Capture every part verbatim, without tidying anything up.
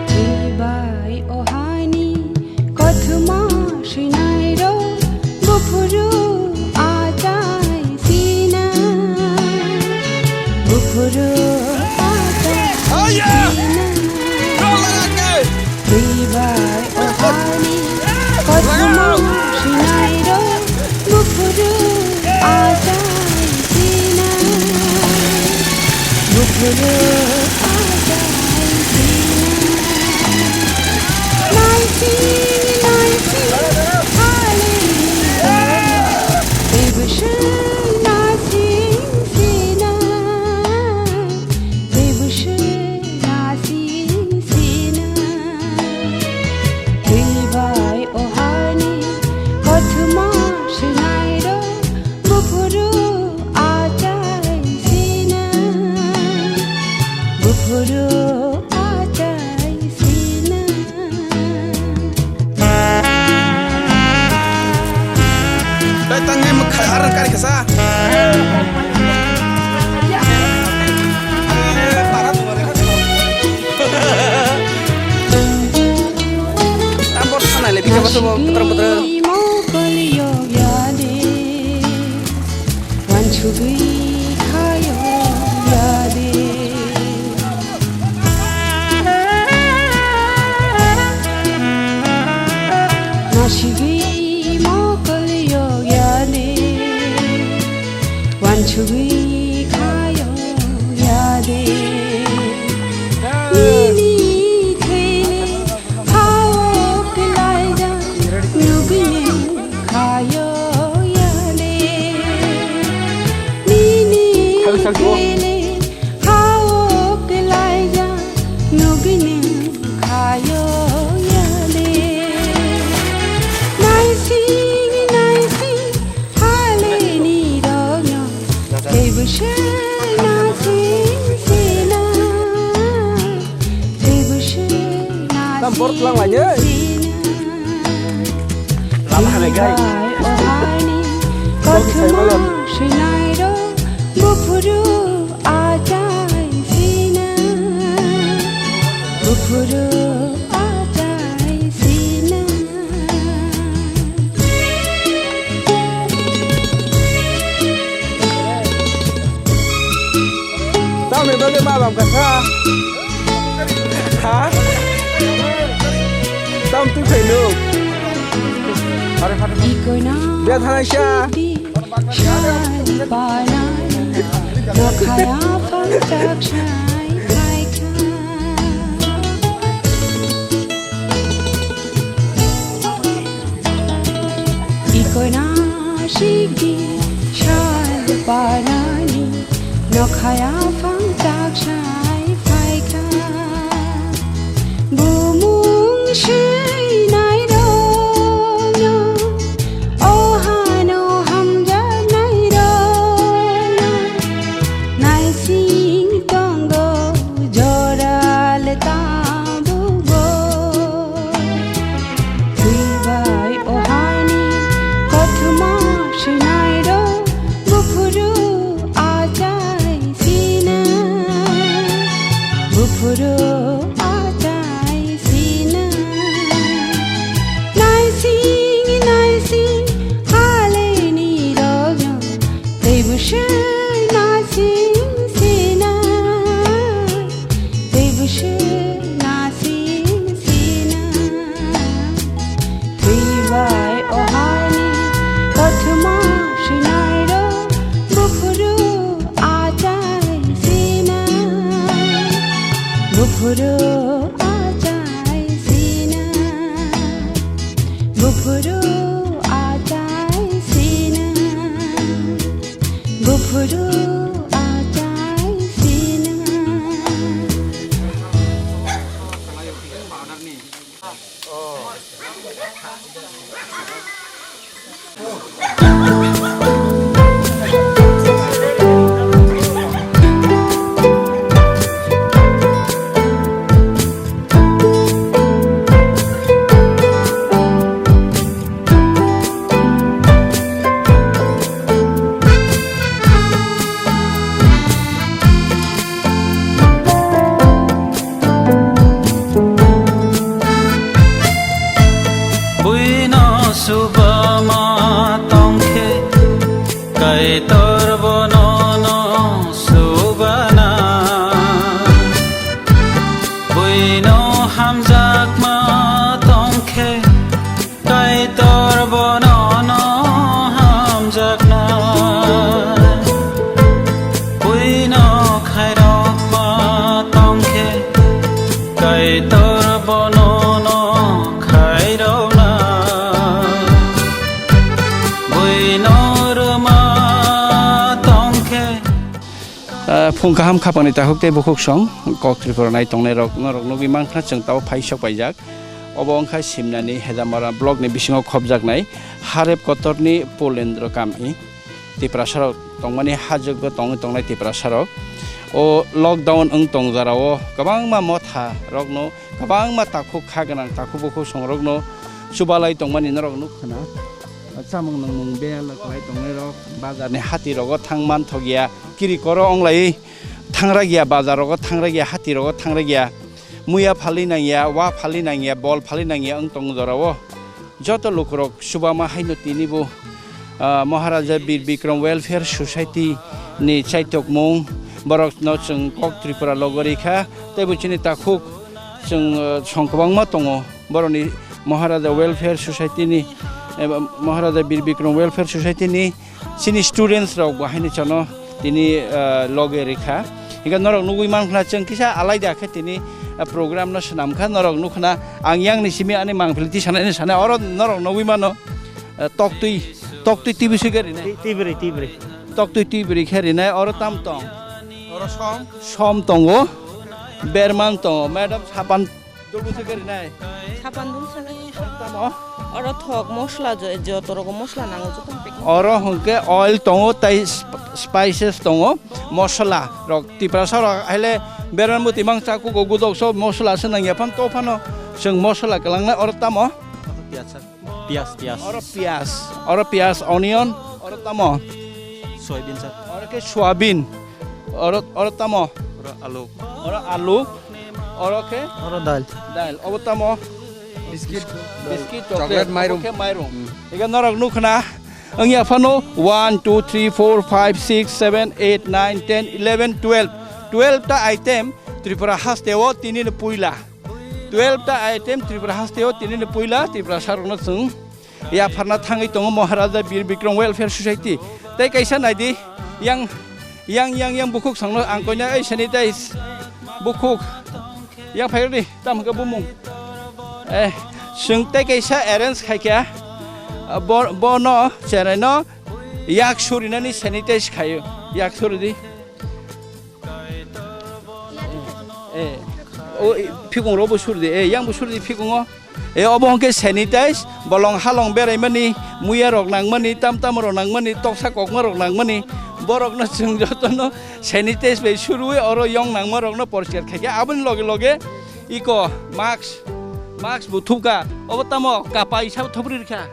Twi bai o hani kothoma swinairok buphuru achai sina. Buphuru achai sina. Twi bai o hani kothoma swinairok buphuru achai sina. Buphuru achai sina. Naising, naising, haleni. Teibo se naising sina. Teibo se naising sina. Twi bai o hani kothoma swinairok buphuru achai sina. Buphuru achai sina. Tei tangwi mwkhai arang kari kasa. Tambor sana le bika baso bo putra putra. Mokol yok ya de. Wansugwi khayo ya de. Nasigwi mokol yok ya de. Wansugwi khayo ya de. Nini thele hao kwlaijak nugwi khayo ya de. Nini thele hao kwlaijak nugwi khayo ya de. Naising naising haleni rokno teibo se naising sina. Teibo se naising sina. Lama hamya gai. Twi bai o hani kothoma swinairok buphuru achai sina. Buphuru achai sina. Tamni bagwi ma bam kha kha. Ha? Tam tu phaino. Ikoina. Bia thanai sa. Sal panani nokhaya phang chak sai phaikha. Ikoina sigdi sal panani nokhaya phang chak sai phaikha. Bumung swinai rokno, o hano hamjaknai rokno, naising tongo jora le tabukbo. Twi bai o hani kothoma swinairok buphuru achai sina. Buphuru achai sina. Naising naising haleni rokno teibo se naising sina. Teibo se naising sina. Twi bai o hani kothoma swinairok buphuru achai sina. Buphuru achai sina. Buphuru achai sina. Buphuru achai sina. Ah, phung kaham khapangni takhuk tei bukhuk song kok Tripura nai tongnai rok norok nugwi mankha chwng tabo phai sok paijak. Obo wngkha Simnani Hedamara block ni bisingo khopjaknai Harep kotorni Pulendra Kami. Tiprasa rok tongmani hajwkgo tongwi tongnai Tiprasa rok. O lockdown wng tong jora o kwbangma motha rokno kwbangma takhuk kha gwnang takhuk bukhuk song rokno chubalai tongmani norok nukha na. Chamung nungmung bela kwlai tongnai rok bazar ni hati rogo thang manthok ya. Kiri koro onglai thangragya, bazar rogo thangragya, hati rogo thangragya, muya phalwi nangya, wa phalwi nangya, bol phalwi nangya wng tong jorao. Joto lukurok chubama haino tini bo, ah, Maharaja Bir Bikram Welfare Society ni chaitokmung, borokno chwng kok Tripura logo rikha, tei bo chini takhuk chwng, ah, song kwbangma tongo. Borokni Maharaja Welfare Society ni, eh, Maharaja Bir Bikram Welfare Society ni chini students rok bo haino chano tini, ah, loge rikha. Hingke norok nugwi mankha chwng kisa alaida khe tini, ah, program no swnam kha. Norok nukha na ang yang ni simi ani mangpili ti sanai ni sanai oro norok nugwi mano, ah, toktwi, toktwi tibisi khe rinai. Ti-, tibri, tibri. Toktwi tibri khe rinai oro tam tong. Oro som. Som tongo. Berman tongo. Madam sapan Dulbuse kari nai. Sapan dul sana. Tamo? Oro thok mosla jo-, joto rogo mosla nango joto pek. Oro hwnkhe oil tongo tei sp-, spices tongo, mosla rok Tiprasa rok haile beran muti mang chaku go gudok so mosla se nangya phan to phano chwng mosla kwlangnai oro tamo? Piyas, sir. Piyas, piyas. Oro piyas, oro piyas, onion, oro tamo? Soybean, sir. Oro khe soybean. Oro, oro tamo? Oro alu. Oro alu. Oro khe? Oro dal. Dal. Obo tamo? Biscuit. Biscuit, chocolate, chocolate, mairum. Obo khe mairum. Hmm. Ega norok nukha na. Wngya phano one, two, three, four, five, six, seven, eight, nine, ten, eleven, twelve. Twelve ta item Tripura haste o tini ni puila. Twelve ta item Tripura haste o tini ni puila Tripura sarokno chwng yapharna thangwi tongo Maharaja Bir Bikram Welfare Society. Tei kaisa naidi, yang, yang, yang, yang bukhuk songno ang koina ei sanitize bukhuk. Yang phairodi, tamo khe bumung. Eh, chwng tei kaisa arrange khaikha, bo, bono cheraino yak surinani sanitize khaio. Yak suridi. Eh, o, i, phikung rokbo surdi, eh, yang bo surdi phikungo. Eh, obo hwnkhe sanitize, bolong halong beraimani, muya rok nangmani, tam tam rok nangmani, toksa kokma rok nangmani, borokno chwng jotono sanitize bai surwi oro yong nangma rokno poriskar khaikhe. Aboni loge loge iko mask, mask bo thupkha, obo tamo kapai sabo thopri rikha.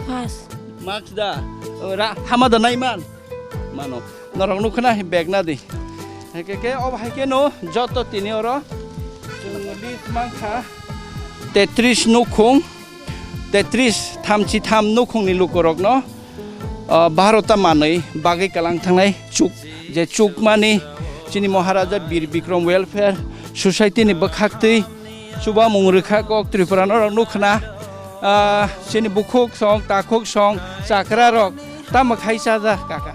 Mas. Max da. O, ra, hama da nai man. Mano. Norok nukha na bag na di. Hake ke, ob hai ke no, joto tini oro. Chwng list mankha. Tetris nukhung. Tetris thamchi tham nukhung ni lukurok no. O, barota manwi bagwi kalang thangnai chuk. Je chukmani chini Maharaja Bir Bikram Welfare Society ni bwkhaktwi chubamung rwkha kok Tripura norok nukha na, ah, chini bukhuk song, takhuk song, chakra rok tamo khai chaja kaka.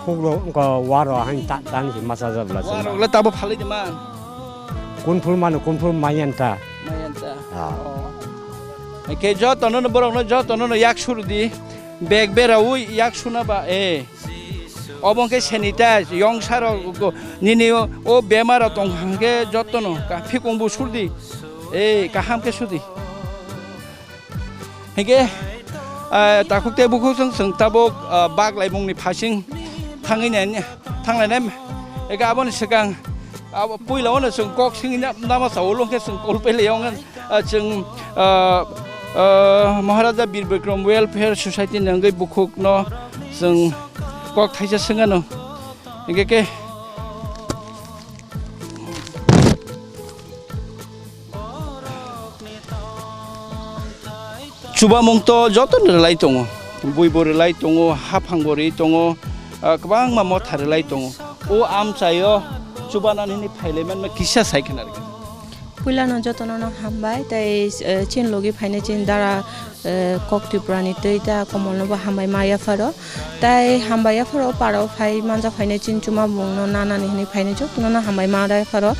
Khuklo wngkha waro hain ta, tani se macha jabla se. Warok le tabo phalwi de man. Kunphul mano, kunphul mayan ta. Mayan ta. Ah. Oh. Ke joto no borok no joto no yak suru di. Bag beraui yak suna ba, eh. Obo hwnkhe sanitize, yong saro go-, nini o, o bemar rok tong hwnkhe jotono ka phikung bo surdi. Eh, kaham khe sudi. Hwnkhe, eh, takhuk tei bukhuk chwng, chwng tabuk, eh, bak laimungni phasing thangwi nai, thang lainai. Eke aboni swkang, abo puila ono chwng kok singwi na, nama sa ulo hwnkhe chwng kol pele yong. Ah, chwng, ah, ah, Maharaja Bir Bikram Welfare Society ni wngwi bukhuk no chwng kok thaisa swngano. Hingke ke chubamung to joto ni rwlai tongo, bui bo rwlai tongo, haphang bo rwi tongo, ah, kwbangma motha rwlai tongo. O amchaio chubanani hwnwi phailai manma kisa sai khna rwkha. Puilano jotono no hambai, tei, eh, chini logi phainai chini dara, eh, kok Tripurani twi ta Komolno bo hambai ma yapharo. Tei hambai yapharo parao phai manja phainai chini chuma bungno nanani hwnwi phainai jotono no hambai ma yapharo.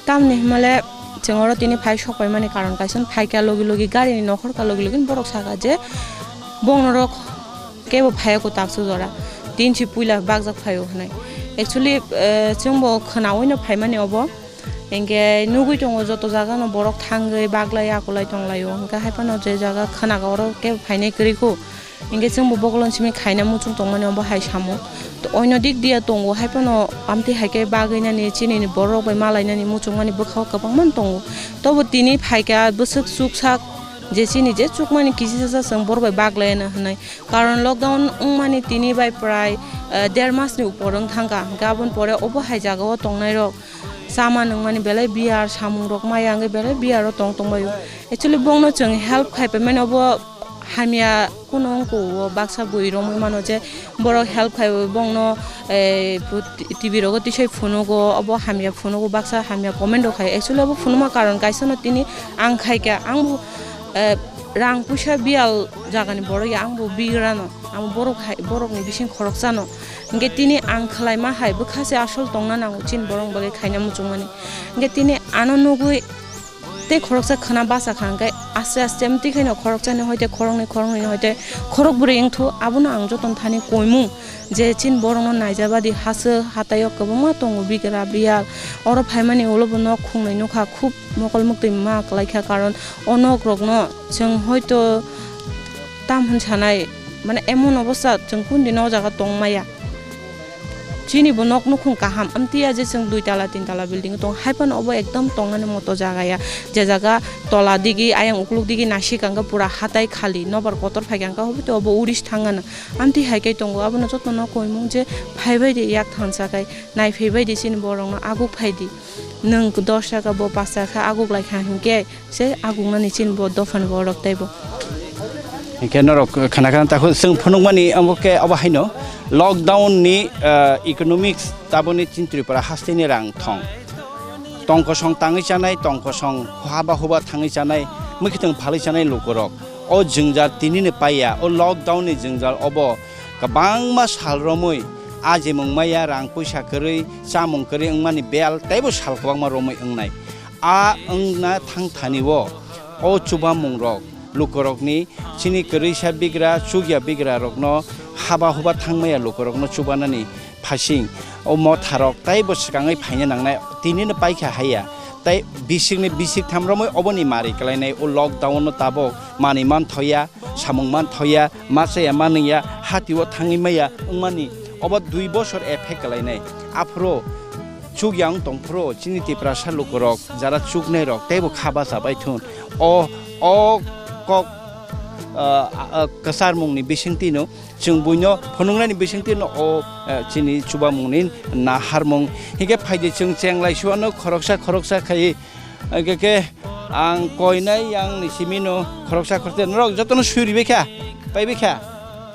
Tamni hwnmale chwng oro tini phai sok paimani karon kaisa phaikha logi logi garini nokhorkha logi logi borok sakha je bongnorok kebo phaiya ko taksa jora, tinsi puila bakjak phaio hwnwi. Actually, eh, chwngbo khwnaui no phaimani obo. Hinkhe nugui tongo joto jaga no borok thangwi baglai akulai tonglaio. Hinkhe hai phano je jaga khwnago oro kebo phainai kwrwi kho. Hinkhe chwngbo bokolon simi khaina muchung tongmani obo hai samung. To oino dik diya tongo, hai phano amtwi hai khe bagwi nani chini ni borok bai malainani muchungmani bwkhao kwbangma tongo. Tobo tini phaikha bwswk chuksak je chini je chukmani kisi sasa chwng borok bai baglai ano hwnwi. Karon lockdown wngmani tini bai prai, eh, der masni upor wng thangkha. Hinkhe aboni pore obo hai jagao tongnairok chama nungmani belai biyar, samungrok maya wngwi belai biyaro tong tongbaio. Actually, bongno chwng help khai paimani obo hamya kuno wngkho, o baksa bui romwi mano je borok help khai bongno, eh, bu-, T V rogo tisai phunugo, obo hamya phunugo, baksa hamya comment rok khai. Actually, obo phunukma karon kaisa no tini ang khaikha, ang bo, eh, rang puisa biyal jagani borok ya, ang bo bigrano, ang borok hai, borokni bising khoroksano. Hinkhe tini ang khwlaima hai bwkha se asol tongna nango chini borok bagwi khaina muchungmani. Hinkhe tini ano nugwi tei khoroksa khwna bachakha, hinkhe aste aste amtwi khaino khoroksani hoite khoroknwi, khoroknwini hoite khorokbrwi wngthu, abono ang jotono thani koimung je chini borokno naijabadi haswk hataio kwbangma tongo bigra biyal, oro phaimani ulo bo nok khungnwi nukha, khub mokol muktwi ma kwlaikha, karon o nokrokno chwng hoito tam hwn sanai, mane emon obostha chwng kundino o jaga tongmaya. Chini bo nok nukhung kaham, amtwi ya je chwng dui tala tin tala building tong, hai phano obo ekdom tongnani moto jaga ya, je jaga tola digi ayang ukluk digi naisik ang khe pura hatai khali, nobar kotor phai khe ang khe hobi to obo uris thang gana, amtwi hai khe tongo, abono jotono koimung je phai bai di yak thansa khai, nai phai bai di chini borokno aguk phai di, nwng dos taka bo pas taka aguk lai kha hinkhe, se agungnani chini bo dophani borok tei bo. Hinkhe norok khana khana ta chwng phunukmani abo khe abo haino lockdown ni, ah, economics taboni chini Tripura hasteni rang thong. Tongkosong tangwi chanai, tongkosong haba huba thangwi chanai, mwkhitwng phalwi chanai lukurok. O jwngjal tinini paiya, o lockdown ni jwngjal obo kwbangma sal romwi ajimung maya, rang puisa kwrwi, chamung kwrwi wngmani bel teibo sal kwbangma romwi wngnai. A wngna thang thani o, o chubamungrok lukurokni chini kwrwisa bigra, chukya bigrarokno haba huba thangmaya lukurokno chubanani phasing o motharok teibo swkangwi phaina nangnai, tinino paikha haiya. Tei bisikni bisik tham romwi oboni mari kwlainai o lockdown no tabok manwi manthoya, samung manthoya, ma chaya ma nungya, hatio thangwi maya wngmani obo dui bosor effect kwlainai. Aphuru chukya wng tongphuru chini Tiprasa lukurok jara chuknairok teibo kha bacha bai thun. O, o kok, ah, ah, kwcharmungni bisingtwino chwng buino phunuknani bisingtwino o, ah, chini chubamungni naharmung. Hinkhe phaidi chwng chenglai suano khoroksa khoroksa khai, hinkhe khe ang koinai yang ni simino khoroksa khoroksa norok jotono suri bai kha, pai bai kha.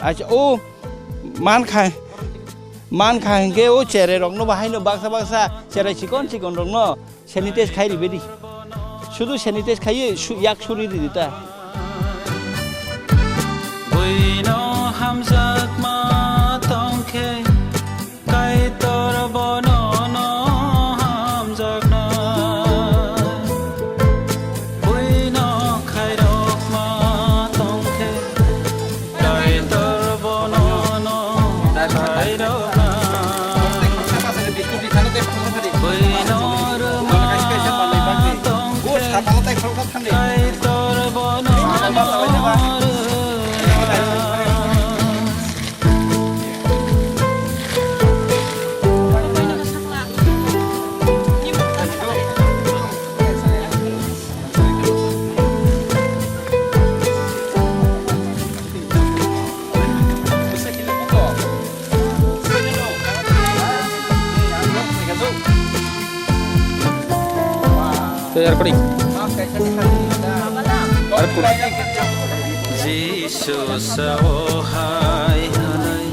Acha o man kha. Man kha hinkhe o cherai rokno bahaino baksa baksa cherai chikon chikon rokno sanitize khai ribai di. Sudu sanitize khaiwi su-, yak suri ridi ta. Buino hamjakma tongkhe Kaitor bono no hamjakna. Buino khairokma tongkhe Kaitor bono no khairokna. Buino rwma tongkhe Kaitor bono no rwna. Tei recording. Jisu sao hai hwnwi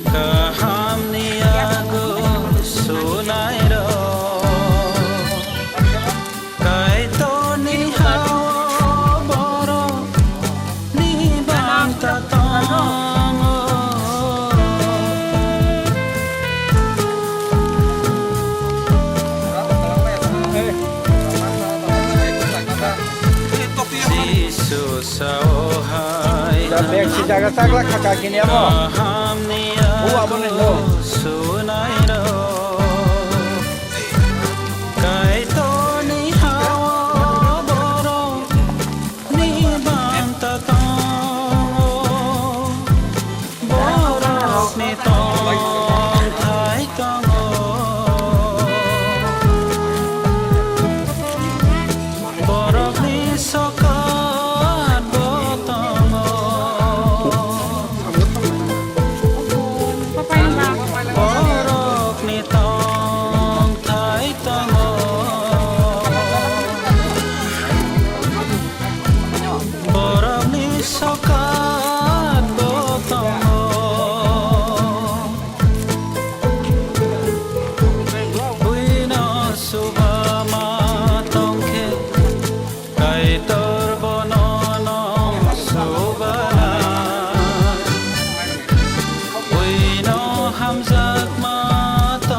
kahamni yago sunairok. Kaitorni ha-o borokni banta tongo. Jisu sao hai Da bek si jaga chakla khaka kini amo. Kahamni Bu abo ni no. Sunai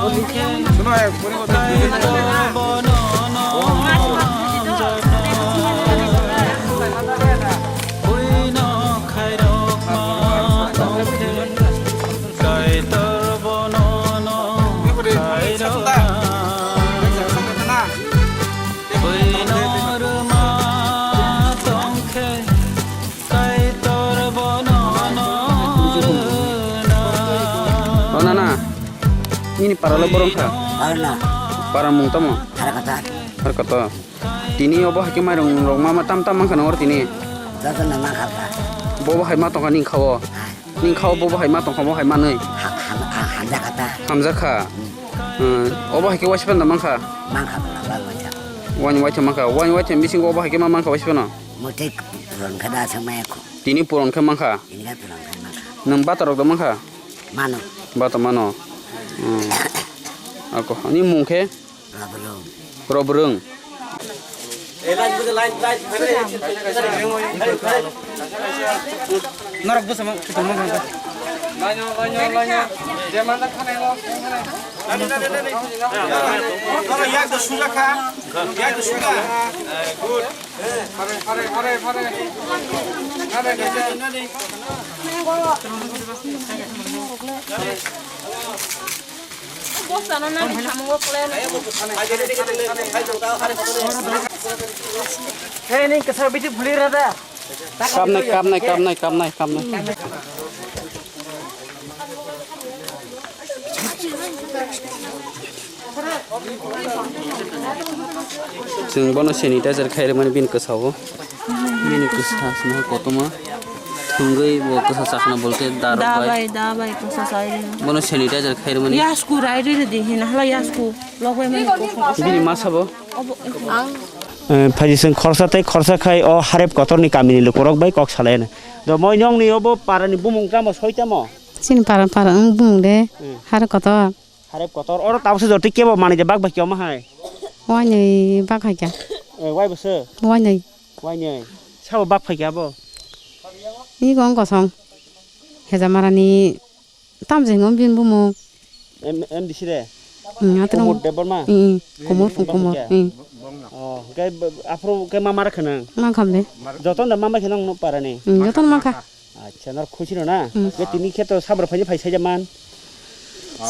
O nana, nini para lo borok kha? Para na. Para mung tamo? Para kata. Para kata. Tini obo hai khe mairung rok ma ma tam tam mankha nang oro tini? Joto no mankha kha. Bo bo hai ma tongkha ning kha o? Hai. Ning kha o bo bo hai ma tongkha bo hai manwi? Ha-, ham-, ha-, hamjakha ta. Hamjakha? Hmm. Hmm. Obo hai khe waisa panda mankha? Mankha bwla, wai waisa. Wani waitha mankha. Wani waitha bisingo obo hai khe ma mankha waisa phano? Motei puron khe da thang maya kho. Tini puron khe mankha? Tini khe puron khe mankha. Nwng bata rok da mankha? Mano. Bata mano. Hmm. Ako, ni mung khe? Robrung. Robrung. Norok bwsa ma, kutung ma bangka. Laino, laino, laino. Je manda khane lo. Yak da suja kha. Yak da suja. Good. Pare, pare, pare, pare. Pare, pare. Hey, ni kasa biti buli rada. Kapnai, kapnai, kapnai, kapnai, kapnai. Chwng bono sanitizer khairwmani bini kwsao. Bini kwsa sino kotorma. Thwngwi bo kwsa chakna bolte darok bai. Da bai, da bai, kwsa chai rw. Bono sanitizer khairwmani. Yasku rai rw di hina hala yasku. Lok bai mani kok. Bini ma sabo? Obo, ang. Eh, phaidi chwng khoroksa tei khoroksa khai o Harep kotorni kamini lukurok bai kok salaino. Do moi nongni obo parani bumung tamo soi tamo? Chini para, para wng bumung de. Hmm. Harep kotor. Harep kotor. Oro tabukse jotoi kebo manwi de bak bai khe omo hai? Wainwi bak hai kha. Eh, wai bwswk? Wainwi. Wainwi. Sabo bak phai kha abo? Ni gong kosong. Hejamarani tamjeng o bini bumung. M-, M D C de? Hmm, atwrwng. Kumud Debbarma? Hmm, hmm. Kumud, Kumud. Hmm. Oh, hwnkhe b-, aphuru khe mama rwkha nang? Mankha de. Jotono da mama khe nang nuk parani? Hmm, jotono mankha. Acha, nor khusi rw na? Hmm. Be tini khe to sabra phai phai sai jaman.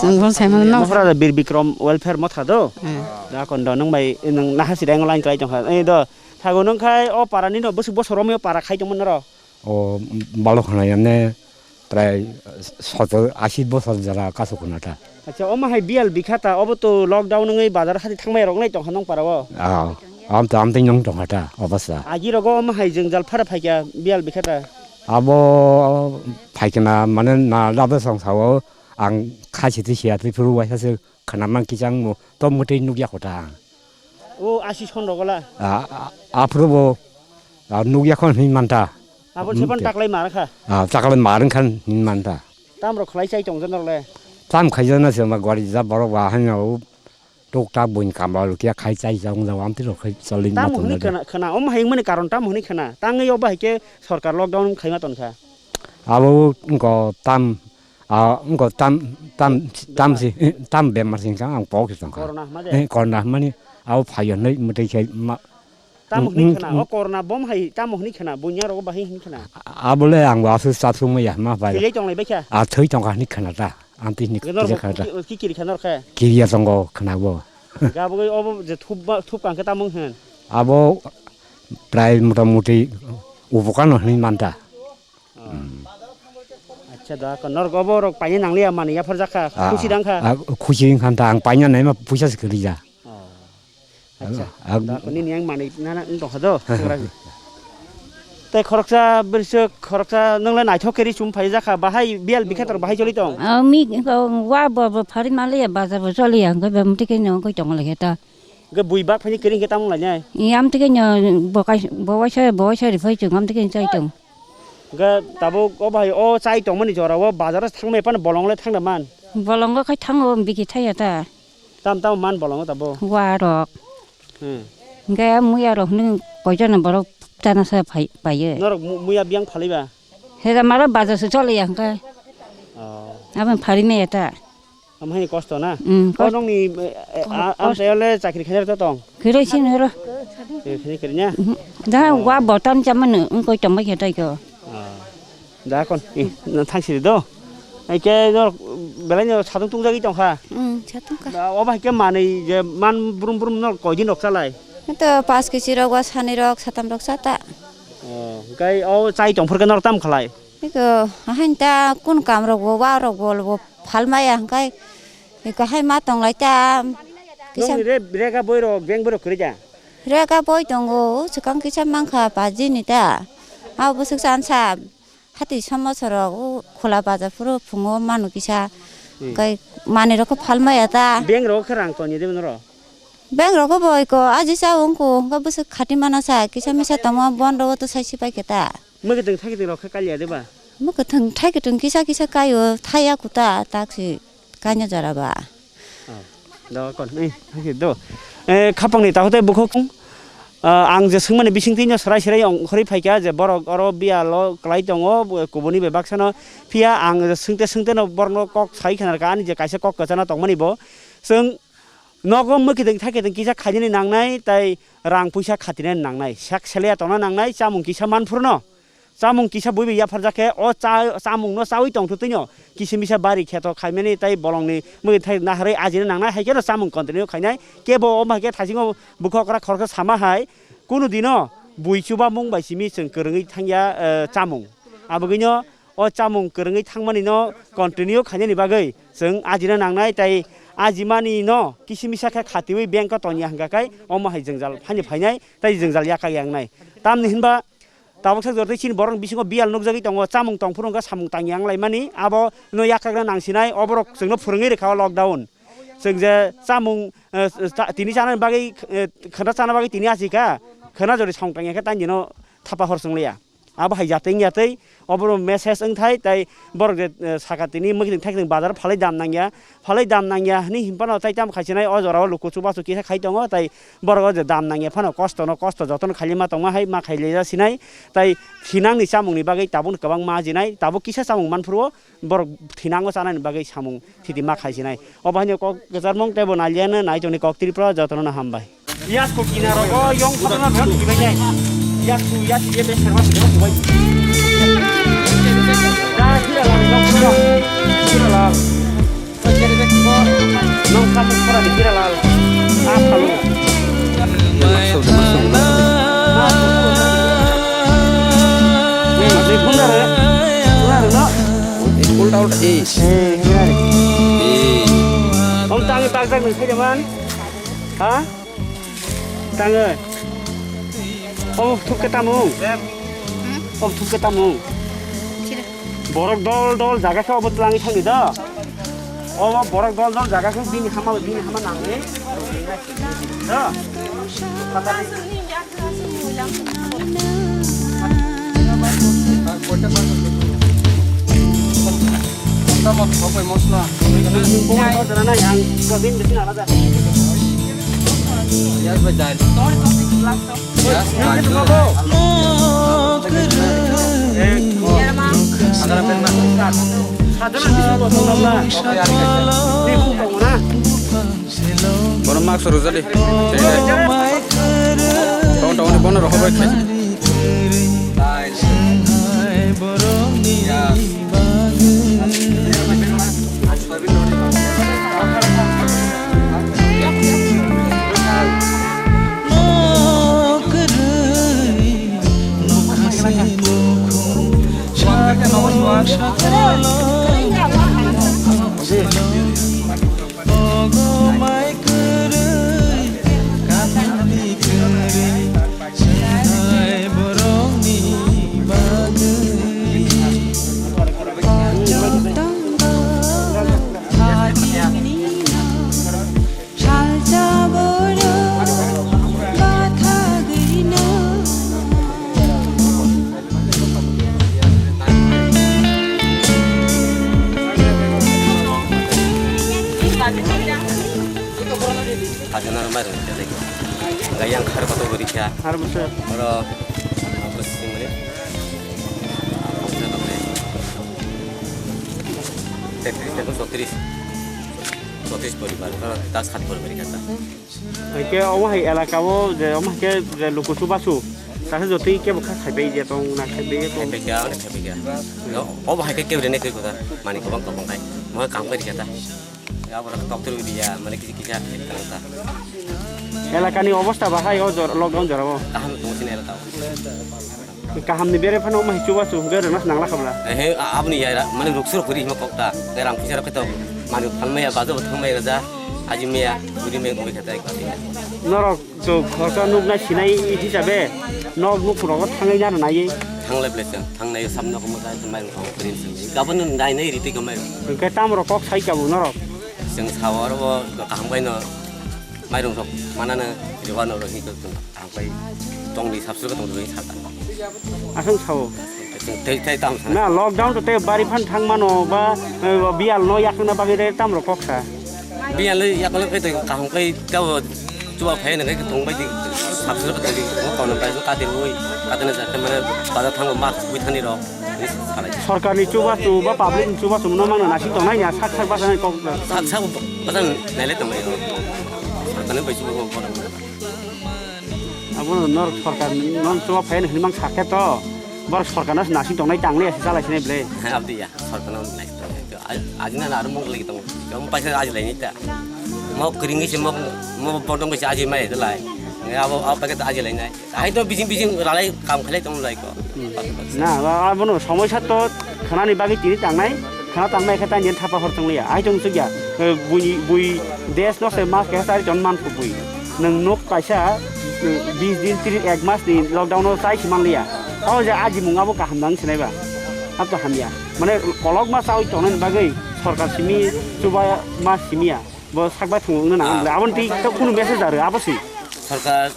Chwng bo sai mano. Mohra da Bir Bikram Welfare Motha do? Hmm. Da kon do nang bai nang naha sida ang line khlai tongkha. Ei do, thago nang khai o para ni no bwswk bosor romwi o para khai tongmani noro? O balok khna yamne prai soto ashi bosor jara kasu khna ta. Acha, omo hai biyal bikha ta, obo to lockdown wngwi bazar hati thangmai rok nai tongkha nong para o. Ah, am to am tei nong tongkha ta, obasa. Agi rogo omo hai jwngjal phara phaikha biyal bikha ta. Abo phaikna mane na labo song sao ang kha siti sia twi phuru waisa se khna mang kichang mo to mwtwi nukya kho ta. O asi son rogo la. A, a, aphuru bo, a, nukya kho hin manta. Abo sepan taklai mar kha. A, taklai mar khan hin manta. Tam rok khlai chai tong jana le. Tam khai jana se ma gori ja borok ba han o. Tok ta buin kambal kia khai chai jang jang am tiro khai chalin. Tam ma huni tong khana, khana, om hai mani karon tam huni khana. Tang yo ba hai ke sorkar lockdown khai ma ton kha. Abo wngkha tam, a, wngkha tam, tam, tam si, tam bemar sing kha ang pok song kha. Corona hwnma de? Eh, corona hwnmani abo phai hwnwi mwtwi khai ma. Tamo hwnwi khwna, o corona bom hai tamo hwnwi khwna, bunya rogo bahai hwnwi khwna. Abole ang bo aswk chathumwi ya ma bai. Thwilai tonglai baikha? A thwi tongkha hwnwi khwna ta, amtwi hwnwi kiri kha ta. Ki kiri kha nor khe? Kiriya tongo khwna bo. Gabugwi obo je thup ba, thup kang khe tamo hwn? Abo prai mota moti upokar no hwnwi manta. Acha da ko norok obo rok paina nangliya mani yaphar jakha, khusi dang kha. Khusi wng kha ta, ang paina naima puisa se kwrwi ja. Acha da ko nini yang mani nana wng tong kha do. Tei khoroksa bwrwswk khoroksa nwngle naithok khe ri chum phai jakha, bahai biyal bikha tor bahai choli tong. Mi wa bo bo phari maliya bajar bo choliya hwnkhe bemtwi khe nw wngwi tong lai khe ta. Hwnkhe bui bak phaini kwrwi hwnkhe tamo lainai? Yam tike nyo bo kai-, bo waisa, bo waisa riphai chwng am tike chai tong. Hwnkhe tabuk o bahai o chai tongmani jora o bazar o thangmani phano bolong le thangna man? Bolongo khai thango biki thaiya ta. Tam tamo man bolongo tabuk? Wa rok. Hmm. Hwnkhe muya rok hwnwi koichana borok chana sa phai, paiye. Norok mu-, muya biyang phalaiba? Hega maro bazar se choliya hwnkhe. Oh. Aboni phari maya ta. Amhani kosto na? Mm, O kosto. Nongni, eh, eh, Ko-, a-, kosto. Amchaio le chakri khainai rok tong? Khiroi sin horo. Chakri khainai kiri na? Mhm. Da, Ah. Wa botan chamano, wngkoi tongbai khe tei ko. Ah. Da kon, eh, no thang siri do. Ai ke no, belai no satung tungjagwi tongkha. Mm, satung ka. Da, o bai ke manwi je man brum brum no koidin rok chalai? Ito pas kisi rok, wa sani rok, satam rok sata. Oh, kai o chai tongphur ke nor tam khalai? Iko, hain ta kun kam rok bo, wa rok bo, bo phalmaya, hwnkhe iko hai ma tonglai ta, kisa Nongni re-, rega boi rok, beng boi rok kwrwi da? Rega boi tongo, swkang kisa mankha, paji ni ta. Abo bwswk chansa, hati somoso rok, o khola baja phuru phungo manu kisa, Hmm. Kai mani rok khe phalmaya ta. Beng rok khe rang toni de noro? Beng rok bo iko, aji sa wngko, hwnkhe bwswk khati mana sa, kisa misa tongma bon rok to sai sipai khe ta. Mwkhwtwng thaikwtwng rok khe kaliya de ba? Mwkhwtwng thaikwtwng kisa kisa kaio, thaiya kuta, taksi kaina jora ba. Oh, do kon, eh, thaikwtwng do. Eh, khapangni takhuk tei bukhuk, ah, ang je swngmani bisingtwi no serai serai ongkhorwi phaikha je borok oro biyalo kwlai tongo, bo-, kubuni bai baksano. Phiya ang je swngte swngte no borokno kok sai khnarkha, ani je kaisa kok kwchana tongmani bo. Chwng nogo mwkhwtwng thaikwtwng kisa khainani nangnai, tei rang puisa khatinani nangnai, sak seleya tongna nangnai, chamung kisa manphuru no. Chamung kisa bui bai yapharjak khe o cha-, chamung no chaui tongthu twino kisi misa bari kheto khaimani tei bolongni mwkhwtwng thai naharwi ajina nangnai, hai kheno chamung continue khainai. Kebo o hai khe thaisingo bwkha okra khoroksa sama hai, kunu dino bui chubamung bai simi chwng kwrwngwi thangya, eh, chamung. Abagwino o chamung kwrwngwi thangmani no continue khainani bagwi chwng ajina nangnai, tei ajimani no kisi misa khe khatiwi bank o tongya hwnkha khe omo hai jwngjal phani phainai tei jwngjal yakak yangnai. Tamni hinba tabuk sak jora tei chini borok bisingo biyal nukjagwi tongo, chamung tongphuru hwnkha samung tangya wnglaimani, abo no yakakna nangsinai, oborok chwngno phwrwngwi rwkha o lockdown. Chwng je chamung, eh, cha-, tini chanani bagwi, eh, khwna chana bagwi tini achikha, khwna jori samung tangya khe tani no thapa hor chwngliya. Abo hai jatwi wngya tei, obo message wngthai, tei borok je, eh, saka tini mwkhwtwng thaikwtwng bazar phalai dam nangya, phalai dam nangya hwnwi hinphano tei tamo khaisinai o jorao luku chubachu kisa khai tongo, tei borok o je dam nangya phano kosto no kosto jotono khailima tongma hai ma khailaiya sinai, tei thinangni chamungni bagwi tabukno kwbangma ajinai, tabuk kisa chamung manphuru o borok thinango chanani bagwi samung thiti ma khaisinai. Obo haino kok kwcharmung tei bo naliano nai tongni kok Tripura jotono no hambai. Yasku kinarogo yong khorokno rwna tubuibainai. Yasku, yasku, ye beserma sugeno tubai. Da, Hiralal, nong khorok. Hiralal. Nong khorok, khorok di Hiralal. Ah, khalo. Maksud, maksud. Ni, ni, bunda re. Bunda re, no? Eh, ulta, ulta, eh. Eh, Hiralal. Eh. Om tangi tak tak ni, saya man. Ha? Tangwi. Obo thuk khe tamo? Obo thuk khe tamo? Borok dol dol jaga khe obo twlangwi thangdi da. Obo borok dol dol jaga khe bini hama, bini hama nangwi. Da. Tamo thok bai mosla. Yang kau bin bisin aja. Yes, bai dal. Yes, bai dal. Bono mask rwjadi. Tong tong ni bono rohor bai khai. Salsa borok bathagwino. Kajana rwmai rwngkhe tei gayang khar kotor bo rikha. Har bwswk. Oro bwswk mani. Tetris, tetris, chotris. Chotis poribar, oro ta sat poribar kata. Hingke omo hai elaka o je omo hai ke je luku chubachu, ta se jotoi kebo kha khaibai je tong na khaibai je tong. Khaibai kha, ore khaibai kha. No, obo hai ke kebo rene koi kota, mani kobang kobang kai. Mo kam koi kata. Ya, abo rok doctor wi ya, mane kisi kisa khe tang ta. Elakani obostha bahai o jor-, lockdown jorao? Kaham tong sini elaka o. Kaham ni bere phano mai chubachu hingke rwna nangla khabla. Ehe, a-, aboni ya, mane ruk sur kuri hima kokta. Ngai rang pisa rok to mani phalmaya, bajo thangmaya ja. Aji meya, guri meya gumi khata ek. Norok to khorsa nukna sinai hisabe nok nuk rogo thangai na nai. Thanglai ble se, thangnai samno ko mo ta mai ko krin se. Gabon nai nai riti ko mai. Hingke tam rok kok sai kabu norok. Seng sawar bo kaham bai no. Mairung rok manana riwa no ro hi ko. Ang pai tongdi sabsur ko tongdi sata. Aswng sao. Tei tei tam sana. Na lockdown to tei bari phan thang mano ba, eh, bial no yakna bagwi tei tam rok kok sa. Bial yakna kai tei kaham kai tabo chuba phai na kai tong bai di sabsur ko tongdi mo kono bai ka dir oi ka tene sa mane bazar thango mask wi thani rok. Salai. Sorkar ni chubachu ba public ni chubachu no mangna nasing tongnai ya sak sak basa kok. Sak sak basa naile tongnai. Sorkar ni bai chuba ko. Abo norok sorkar non chuba phai hinwi mang sakhe to. Borok sorkar no nasing tongnai tangle se chalai sinai ble. Abdi ya, sorkar no nasing tongnai. Ajina na aro mung lagi tong. Kamu paisa aji lai ni ta. Mau kering se mau mau bodong se aji mai lai. Abo abo paket aji lai nai. Ai to bising bising ralai kam khalai tong lai ko. Na, abono somoi sat to khanani bagwi tini tangnai. Khana tangnai khe tang jen thapa hor tong liya. Ai tong sugya. Bui bui des no se mas khe sari ton man ko bui. Nang nok kaisa bis din tiri ek mas ni lockdown no chai si man liya. O je aji mung abo kaham nang sinai ba. Ab to hamya. Mane kolok ma chawi tongnani bagwi sorkar simi chuba ma simiya. Bo sak bai thung wngna nang le. Abon ti to kunu message aro abo si. Sorkar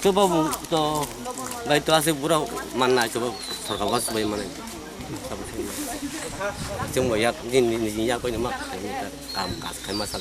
to bo to bai to ase pura manna to bo sorkar was bai mane. Chwng bo yak din din yak koi ma kam kas khai ma sal.